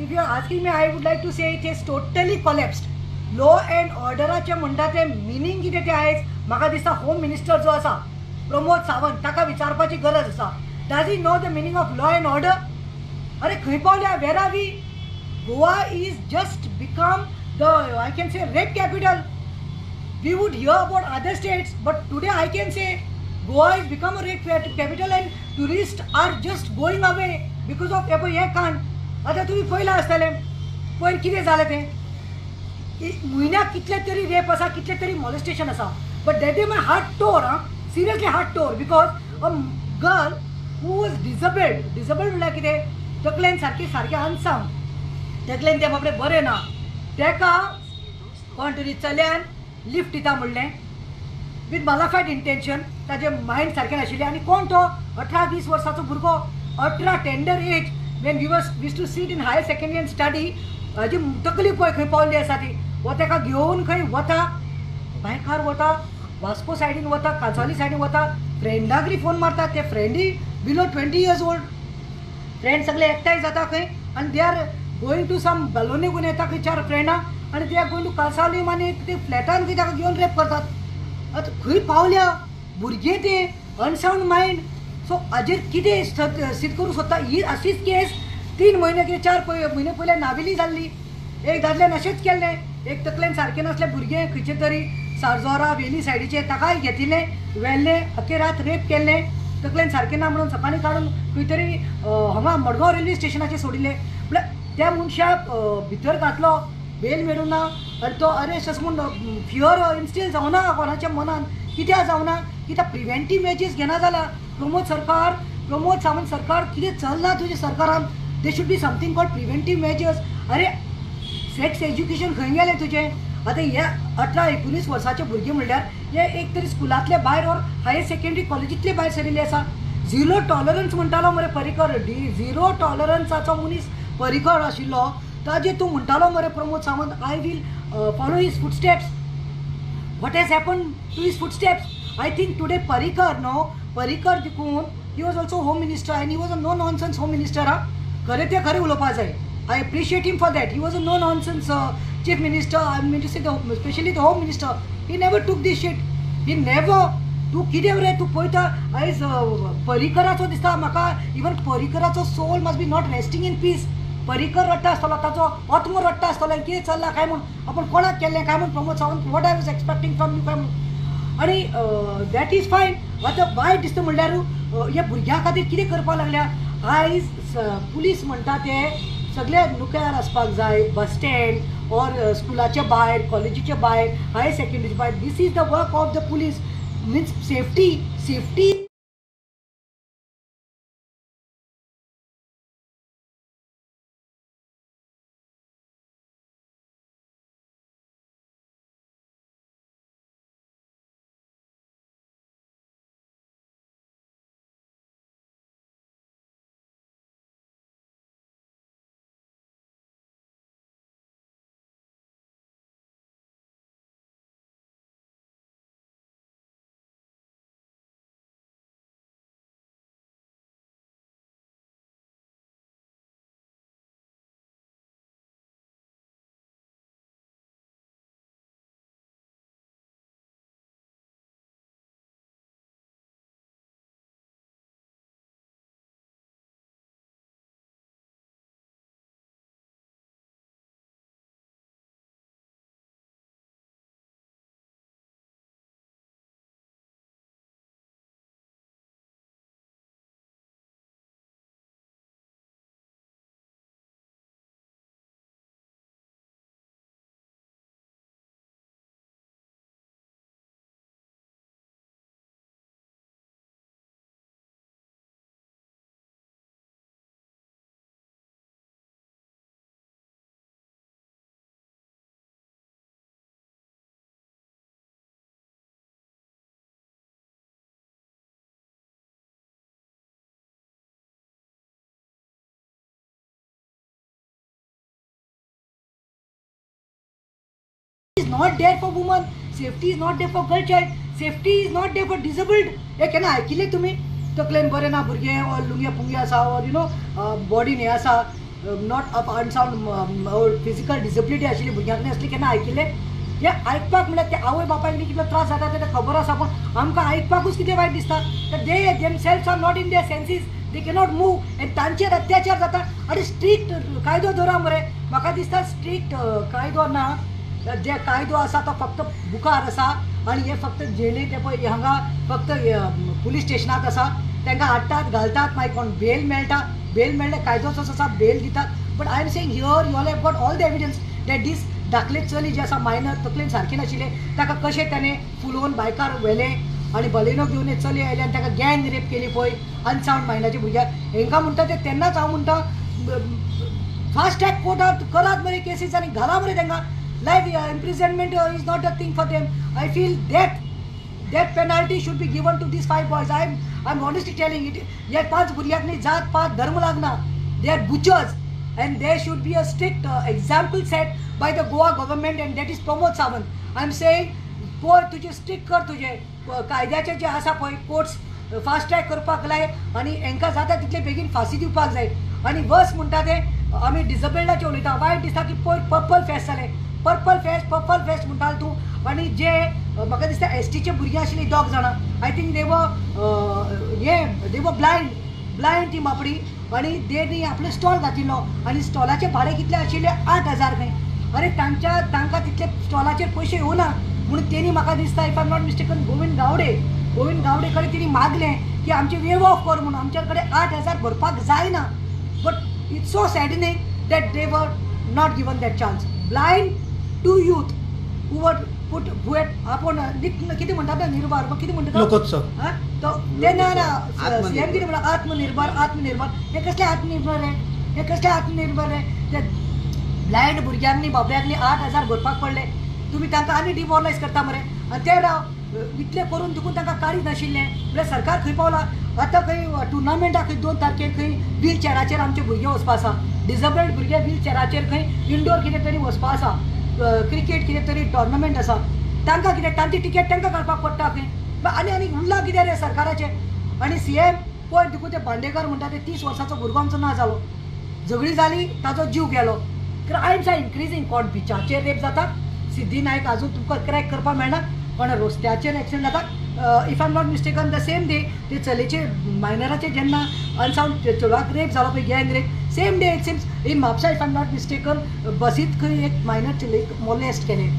If you are asking me, I would like to say it is totally collapsed. Law and ऑर्डराचें म्हणटा तें meaning कितें तें आयज म्हाका दिसता होम मिनिस्टर जो आसा प्रमोद सावंत ताका विचारपाची गरज आसा. Does he know the meaning of law and order? अरे खंय पावल्या? Where are we? Goa is just become the, I can say, rape capital. We would hear about other states, but today I can say Goa is become a rape capital and tourist are just going away because of हे पळय हें कांड. आतां तुमी पळयलां आसतलें पयर कितें जालें तें. म्हयन्याक कितले तरी रेप आसा, कितले तरी मॉलेस्टेशन आसा. But that day my heart tore. Ah, seriously heart tore, because a girl who was disabled. Disabled म्हणल्यार कितें, तकलेन सारकें सारकें अनसावंड, तकलेन तें बाबडें बरें ना, तेका कोण तरी चल्यान लिफ्ट दिता म्हणलें विथ मालाफायड इंटेन्शन. ताजें मायंड सारकें नाशिल्लें. आनी कोण तो 18-20 वर्साचो भुरगो, 18 tender age, when we was used to sit in higher secondary and study. हाजी तकली पळय खंय पावल्ली आसा ती. हो ताका घेवन खंय वता, बायकार वता, वास्को सायडीन वता, कांसावली सायडीन वता, फ्रेंडाक फोन मारता. ते फ्रेंडूय बिलो 20 इयर्स ओल्ड. फ्रेंड सगळे एकठांय जाता खंय आनी they are going to some Baloney घेवन येता खंय 4 फ्रेंडां आनी they are going to Cansaulim आनी ते फ्लॅटान खंय ताका घेवन रेप करतात. आतां खंय पावल्या भुरगें तें अनसावंड मायंड. सो हाजेर कितें सिद्ध करूंक सोदता? ही अशीच केस 3 म्हयने कितें 4 म्हयने पयलीं नावेली जाल्ली. एक दादल्यान अशेंच केल्लें, एक तकलेन सारकें नासलें भुरगें खंयचें तरी सारजोरा वेली सायडीचें, ताकाय घेतिल्लें व्हेल्लें, अख्खे रात रेप केल्लें, तकलेन सारकें ना म्हणून सकाळीं काडून खंय तरी हांगा मडगांव रेल्वे स्टेशनाचेर सोडिल्लें. म्हळ्यार त्या मनशाक भितर घातलो, बेल मेळूंक ना आनी तो अरेस्ट अशें म्हूण फियर इन्स्टील जावना कोणाच्या मनान. कित्याक जावना? कित्याक प्रिवेंटीव मेजर्स घेना जाला. प्रमोद सरकार, प्रमोद सावंत सरकार, कितें चल्लां तुज्या सरकारान? There should be something called preventive measures. अरे सेक्स एज्युकेशन खंय गेलें तुजें? आतां हे 18-19 वर्साचे भुरगे म्हणल्यार हे एक तरी स्कुलांतले भायर ऑर हायर सेकेंडरी कॉलेजींतले भायर सरिल्ले आसा. झिरो टॉलरन्स म्हणटालो मरे पर्रीकर, झिरो टॉलरन्साचो मनीस पर्रीकर आशिल्लो. ताजेर तूं म्हणटालो मरे Pramod Sawant, I will follow his footsteps. What has happen to his footsteps? I think today Parrikar, no, Parrikar देखून he was also home minister and he was a no nonsense home minister. हा, खरें तें खरें उलोवपा जाय. I appreciate him for that. He was a no nonsense chief minister. I mean to say the specially the home minister. He never took this shit. He never. तूं कितें रे तूं पळयता आयज पर्रीकराचो दिसता म्हाका. इवन पर्रीकराचो soul must be not resting in peace. Parrikar रडटा आसतलो, ताचो आत्मो रडटा आसतलो कितें चल्लां काय म्हूण, आपूण कोणाक केल्लें काय म्हूण Pramod Sawant, what I was expecting from you काय म्हूण. आनी that is fine. आतां वायट दिसता म्हणल्यार ह्या भुरग्यां खातीर कितें करपाक लागल्या आयज पुलीस म्हणटा ते सगळे नुक्यार आसपाक जाय, बस स्टँड ऑर स्कुलाच्या भायर, कॉलेजीच्या भायर, हायर सेकंडरीच्या भायर. This is the work of the police. Means safety, safety is not there for woman, safety is not there for girl child, safety is not there for disabled. हे केन्ना आयकिल्लें तुमी? तकलेन बरें ना भुरगें, ऑर लुंगे पुंगे आसा, ऑर you know body न्ही आसा, not of unsound physical disability आशिल्ली भुरग्यांक असली केन्ना आयकिल्लें? हें आयकपाक म्हणल्यार ते आवय बापायक कितलो त्रास जाता तें खबर आसा, पूण आमकां आयकपाकूच कितें वायट दिसता. तर they themselves are not in their senses, they cannot move आनी तांचेर अत्याचार जाता. आनी स्ट्रिक्ट कायदो दवरा मरे, म्हाका दिसता स्ट्रिक्ट कायदो ना, जे कायदो आसा तो फक्त बुकार आसा आनी हे फक्त जेली ते पळय हांगा फक्त पुलीस स्टेशनाक आसा, तांकां हाडटात घालतात, मागीर कोण बेल मेळटा, बेल मेळ्ळे कायदोच आसा बेल दितात. But I am saying here you all have got all the evidence that these धाकले चली जे आसा मायनर तकलेन सारकी नाशिल्ले, ताका कशें ताणें फुलोवन बायकार व्हेलें आनी बलेनो घेवन चली आयले आनी ताका गँग रेप केली पळय अनसावंड मायंडाच्या भुरग्याक. हेंकां म्हणटा ते तेन्नाच हांव म्हणटा फास्ट ट्रॅक कोर्टात करात मरे केसीस आनी घाला मरे तांकां. Life imprisonment is not a thing for them. I feel death penalty should be given to these 5 boys. I am honestly telling it. ह्या 5 भुरग्यांक न्ही जात पात धर्म लागना, they are butchers and there should be a strict example set by the Goa government and that is Pramod Sawant. I am saying पळय तुजें strict कर, तुजें कायद्याचें जें आसा पळय कोर्ट्स फास्ट ट्रॅक करपाक लाय आनी हेंकां जाता तितले बेगीन फांसी दिवपाक जाय. आनी वर्स म्हणटा तें आमी डिसेबल्डाचें उलयता, वायट दिसता की पयर पर्पल फेस्ट जालें, पर्पल फेस्ट पर्पल फेस्ट म्हणटाले तूं, आनी जे म्हाका दिसता एसटीचे भुरगीं आशिल्लीं 2 जाणां, I think they were हे दे वर ब्लायंड, ब्लायंड ती बापडी, आनी तेणी आपलो स्टॉल घातिल्लो आनी स्टॉलाचें भाडें कितलें आशिल्लें 8,000 खंय. अरे तांच्या तांकां तितले स्टॉलाचेर पयशे येवना म्हणून तेणी म्हाका दिसता if I am not mistaken Govind Gawde, Govind Gawde कडेन तेणी मागलें की आमचें वेव ऑफ कर म्हणून, आमच्या कडेन 8,000 भरपाक जायना. But it's so saddening that they were not given that chance. Blind 2 youth who were put who had आपूण कितें म्हणटा ते निर्भर कितें म्हणटा लोकोत्सव तो ते ना ना सीएम कितें म्हणटा आत्मनिर्भर आत्मनिर्भर, हे कसले आत्मनिर्भर रे, हे कसले आत्मनिर्भर रे? ते ब्लायंड भुरग्यांनी बाबड्यांनी 8,000 भरपाक पडले, तुमी तांकां आनी डिमोरलायज करता मरे. आनी ते राव इतलें करून देखून तांकां काडीत नाशिल्लें म्हणल्यार सरकार खंय पावला आतां? खंय टुर्नामेंटाक खंय 2 तारखेर खंय व्हील चॅराचेर आमचे भुरगे वचपा आसा, डिसेबल्ड भुरगे व्हील चॅराचेर खंय इंडोर कितें तरी वचपा आसा, क्रिकेट कितें तरी टोर्नामेंट आसा, तांकां कितें तांची टिकेट तांकां काडपाक पडटा खंय. आनी आनी उरलां कितें रे सरकाराचें? आनी सीएम पळय देखून ते बांडेकर म्हणटा ते 30 वर्साचो भुरगो आमचो ना जालो, झगडी जाली ताजो जीव गेलो. क्रायम्स are increasing, कोण बिचाचेर रेप जाता, सिद्धी नायक आजून तुमकां क्रॅक करपाक मेळना, कोण रस्त्याचेर एक्सिडंट जाता. If I am not mistaken the same day ते चलयेचे मायनराचे जेन्ना अनसावंड चेडवाक रेप जालो पळय gang rape, same day it seems in Mapusa if I am not mistaken बसीत खंय एक मायनर चलयेक मोलेस्ट केलें,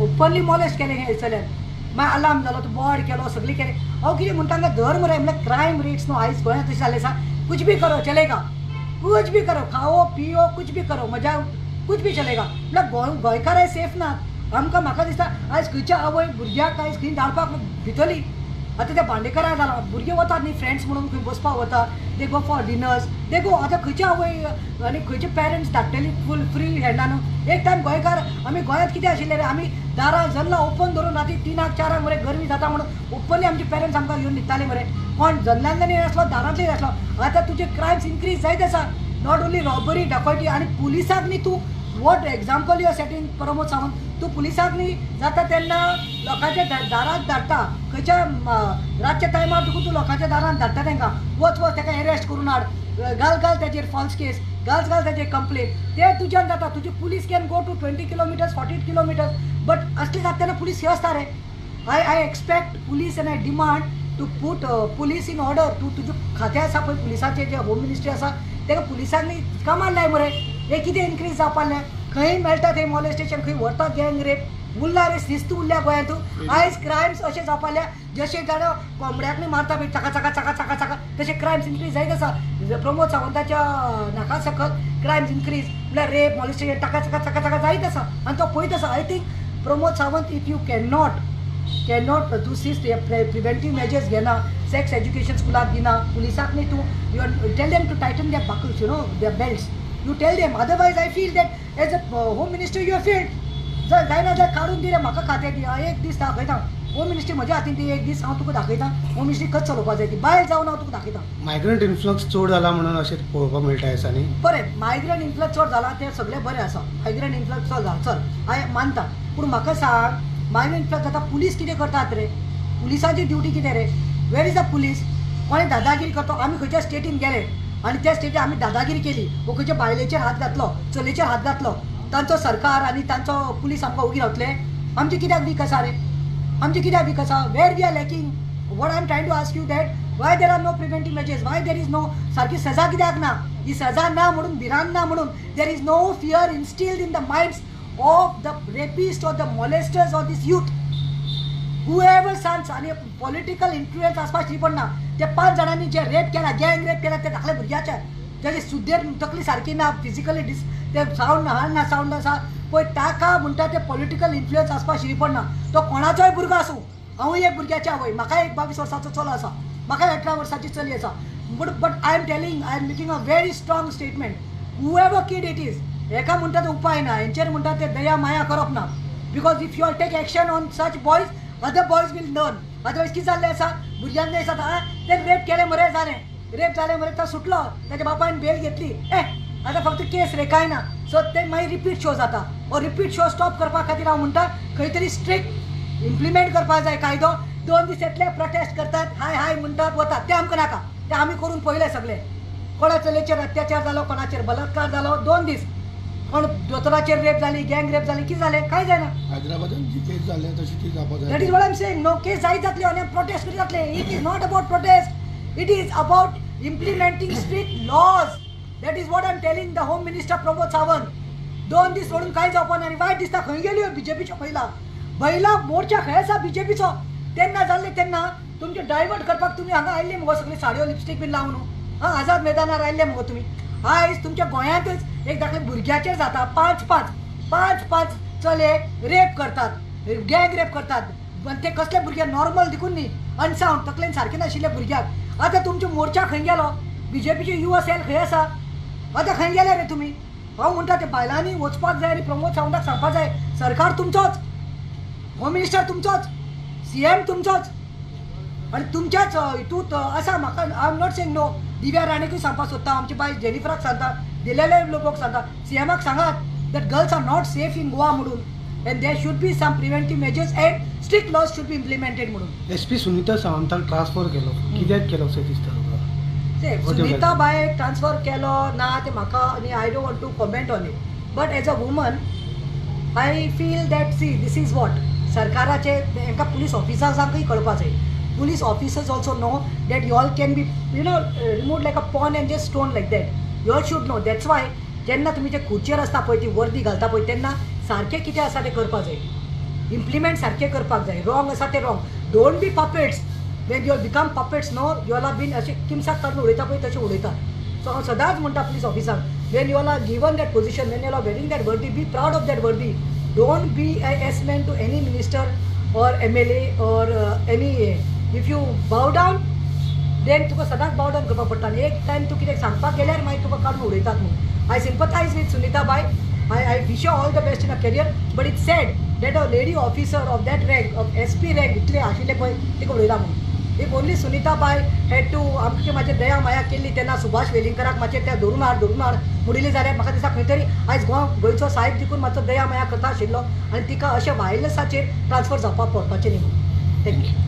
ओपनली मोलेस्ट केलें हे चल्यान, मागीर अलार्म जालो, तो बोर्ड केलो, सगळें केलें. हांव कितें म्हणटा तांकां धर्म रे म्हणल्यार क्रायम रेट्स न्हू आयज गोंयांत तशें जाल्लें आसा. कुछ भी करो चलेगा, कुछ भी करो, खाओ पियो कुछ भी करो, मजा कुछ भी चलेगा. म्हणल्यार गोंयकार आयज सेफ ना आमकां. म्हाका दिसता आयज खंयच्या आवय भुरग्याक आयज खंय धाडपाक भितरली. आतां त्या बांडेकाराक जालां, भुरगे वतात न्ही फ्रेंड्स म्हणून खंय बसपाक वता, they go for dinners, they go. आतां खंयची आवय आनी खंयचे पेरंट्स धाडटली फूल फ्री हँडान? एक टायम गोंयकार आमी गोंयांत कितें आशिल्लें रे, आमी दारां जल्लां ओपन धरून राती 3-4 मरे गरमी जाता म्हणून ओपनली आमचे पेरंट्स आमकां घेवन न्हिदताले मरे, कोण जल्ल्यांतल्यान आसलो दारांतल्यान आसलो. आतां तुजे क्रायम्स इनक्रीज जायत आसा, not only robbery dacoity. आनी पुलिसाक न्ही तूं what example you are setting Pramod Sawant, तूं पुलिसाक न्ही जाता तेन्ना लोकांच्या दारांत धाडटा, खंयच्या रातच्या टायमार तुका तूं लोकांच्या दारांत धाडटा तांकां, वच वच ताका एरेस्ट करून हाड, घाल घाल ताजेर फॉल्स केस, घाल घाल ताजेर कंप्लेन, ते तुज्यान जाता. तुजी police can go to 20 kilometres 40 kilometres, but असले जाता तेन्ना पुलीस हे आसता रे. I expect police and I demand to put police in order. तूं तुजें खातें आसा पळय पुलिसाचें, जें होम मिनिस्ट्री आसा ताका पुलिसांनी कामार लाय मरे. हे कितें इनक्रीज जावपाक लागलें, खंय मेळटा थंय मॉलेस्टेशन, खंय व्हरता गँग रेप, उरला रे शिस्त उरल्या गोंयांत. आयज क्रायम्स अशें जावपाक लागल्या जशें जाणा कोंबड्याक न्ही मारता पळय चका चका चका चका चका, तशें क्रायम्स इनक्रीज जायत आसा. प्रमोद सावंताच्या नाका सकल क्रायम्स इनक्रीज म्हणल्यार रेप मॉलेस्टेशन टका चका चका चका जायत आसा आनी तो पळयत आसा. I think Pramod Sawant if you cannot cannot तूं शिस्त प्रिवेंटीव मेजर्स घेना, सेक्स एज्युकेशन स्कुलाक दिना, पुलिसाक न्ही तूं you tell them to tighten their buckles, you know their belts, you tell them, otherwise I feel that as a home minister you have failed. जर जायना जाल्यार काडून दी रे म्हाका खातें दी, एक दीस दाखयता होम मिनिस्ट्री म्हज्या हातीन ती, एक दीस हांव तुका दाखयता होम मिनिस्ट्री कशें चलोवपाक जाय ती, बायल जावन हांव तुका दाखयता. मायग्रंट इन्फ्लक्स चड जाला म्हणून अशें पळोवपाक मेळटा दिसांनी. बरें, मायग्रंट इन्फ्लक्स चड जाला तें सगळें बरें आसा, मायग्रंट इन्फ्लक्स चड जाला चल हांवें मानता, पूण म्हाका सांग मायग्रंट इन्फ्लक्स जाता पुलीस कितें करतात रे? पुलिसाची ड्युटी कितें रे? Where is the police? कोणें दादागिरी करता? आमी खंयच्या स्टेटीन गेले आनी त्या स्टेजीर आमी दादागिरी केली वो खंयच्या बायलेचेर हात घातलो, चलयेचेर हात घातलो, तांचो सरकार आनी तांचो पुलीस आमकां ओगी रावतले? आमचे कित्याक वीक आसा रे? आमचे कित्याक वीक आसा? Where we are lacking? What I am trying to ask you that why there are no preventive measures, why there is no सारकी सजा कित्याक ना? ही सजा ना म्हणून, भिरांत ना म्हणून, there is no fear instilled in the minds of the rapist or the molesters or this youth, whoever sons. आनी पॉलिटिकल इन्फ्लुएन्स आसपाक शी पडना. ते 5 जाणांनी जे रेप केला, गँग रेप केला, ते धाकल्या भुरग्याच्या तेजी सुद्देर तकली सारकी ना, फिजिकली डिस ते सावंड ना, सावंड आसा पळय, ताका म्हणटा ते पॉलिटिकल इन्फ्लुएन्स आसपाक शी पडना. तो कोणाचोय भुरगो आसूं, हांवूय एक भुरग्याची आवय, म्हाका एक 22 वर्साचो चलो आसा, म्हाका 18 वर्साची चली आसा, but I am telling, I am making a very strong statement, whoever kid it is, हेका म्हणटा ते उपाय ना, हेंचेर म्हणटा ते दया माया करप ना. Because if you all take action on such boys, other boys will learn. Otherwise कितें जाल्लें आसा, भुरग्यांक दिसता ते रेप केलें मरे जालें, रेप जालें मरे तो सुटलो, ताच्या बापायन बेल घेतली, ए आतां फक्त केस रे कांय ना. सो ते मागीर रिपीट शो जाता. हो रिपीट शो स्टॉप करपा खातीर हांव म्हणटा खंय तरी स्ट्रिक्ट इम्प्लिमेंट करपाक जाय कायदो. 2 दीस येतले, प्रोटेस्ट करतात, हाय हाय म्हणटात, वतात, ते आमकां नाका. ते आमी करून पळयले सगळे. कोणा चलयेचेर अत्याचार जालो, कोणाचेर बलात्कार जालो, 2 दीस कोण दोतोराचेर रेप जाली, गँग रेप जाली, कितें जालें? कांय जायना. हैदराबादान जी केस जाल्या तशी ती जावपाक जाय. That is what I am saying. No case जायत जातली आनी प्रोटेस्ट करीत जातले. It is not about protest, it is about implementing strict laws. That is what I am telling the home minister Pramod Sawant. 2 दीस सोडून कांय जावपा ना. आनी वायट दिसता, खंय गेल्यो बीजेपीच्यो महिला? महिला मोर्चा खंय आसा बीजेपीचो? तेन्ना जाल्ले तेन्ना तुमचे डायवर्ट करपाक तुमी हांगा आयिल्ले मुगो, सगळी साडयो लिपस्टीक बीन लावन आं आझाद मैदानार आयिल्ले मुगो तुमी. आयज तुमच्या गोंयांतच एक धाकले भुरग्याचेर जाता, 5 5 5 5 चले रेप करतात, गँग रेप करतात. आनी ते कसले भुरगे, नॉर्मल देखून न्ही, अनसावंड तकलेन सारके नाशिल्ले भुरग्याक. आतां तुमचो मोर्चा खंय गेलो? बीजेपीचे युवा सेल खंय आसा? आतां खंय गेले रे तुमी? हांव म्हणटा ते बायलांनी वचपाक जाय आनी प्रमोद सावंताक सांगपाक जाय, सरकार तुमचोच, होम मिनिस्टर तुमचोच, सीएम तुमचोच, आनी तुमच्याच हितूंत आसा. म्हाका I am not saying no. Divya राणेकूय सांगपाक सोदता, आमची बायल जेनिफराक सांगता, दिलेले लोकांक सांगता, सीएमाक सांगात that girls are not safe in Goa म्हणून, and there should be some preventive measures and strict laws should be implemented म्हणून. एस पी सुनीता सावंताक ट्रान्सफर केलो, कित्याक केलो अशें दिसता तुका? सुनीता बायक ट्रान्सफर केलो ना ते म्हाका आनी I don't want to comment on it, but as a woman I feel that see this is what सरकाराचे हेंकां पुलीस ऑफिसर्सांकूय कळपा जाय. Police officers also know that you all can be you know remove like a pawn and just stone like that. You all should know. That's why जेन्ना तुमी जे खुर्चेर आसता पळय, ती वर्दी घालता पळय, तेन्ना सारकें कितें आसा तें करपाक जाय, इम्प्लिमेंट सारकें करपाक जाय. रॉंग आसा तें wrong. Don't be puppets. When you all become puppets no, you all are been अशें किमसाक काडून उडयता पळय तशें उडयतात. सो हांव सदांच म्हणटा police ऑफिसरांक, when you all are given that position, when you all are wearing that वर्दी, be proud of that वर्दी. Don't be a yes man to any minister or MLA or any. If you bow down then तुका सदांच बाव down करपाक पडटा आनी एक time तूं कितें सांगपाक गेल्यार मागीर तुका काडून उडयतात म्हणून. I sympathise with Sunita bye. I wish her all the best in her career, but it's sad that a lady officer of that rank, of SP rank, इतले आशिल्ले पळय तिका उडयला म्हणून. If only Sunita bye had to आमचे म्हाजे दया माया केल्ली तेन्ना सुभाष वेलिंगकराक मातशें त्या धरून हाड धरून हाड म्हणिल्लें जाल्यार म्हाका दिसता खंय तरी आयज गोंयचो साहेब देखून मातसो दया माया करता आशिल्लो आनी तिका अशें वायलसाचेर ट्रान्सफर जावपाक पडपाचें न्ही म्हणून. Thank you.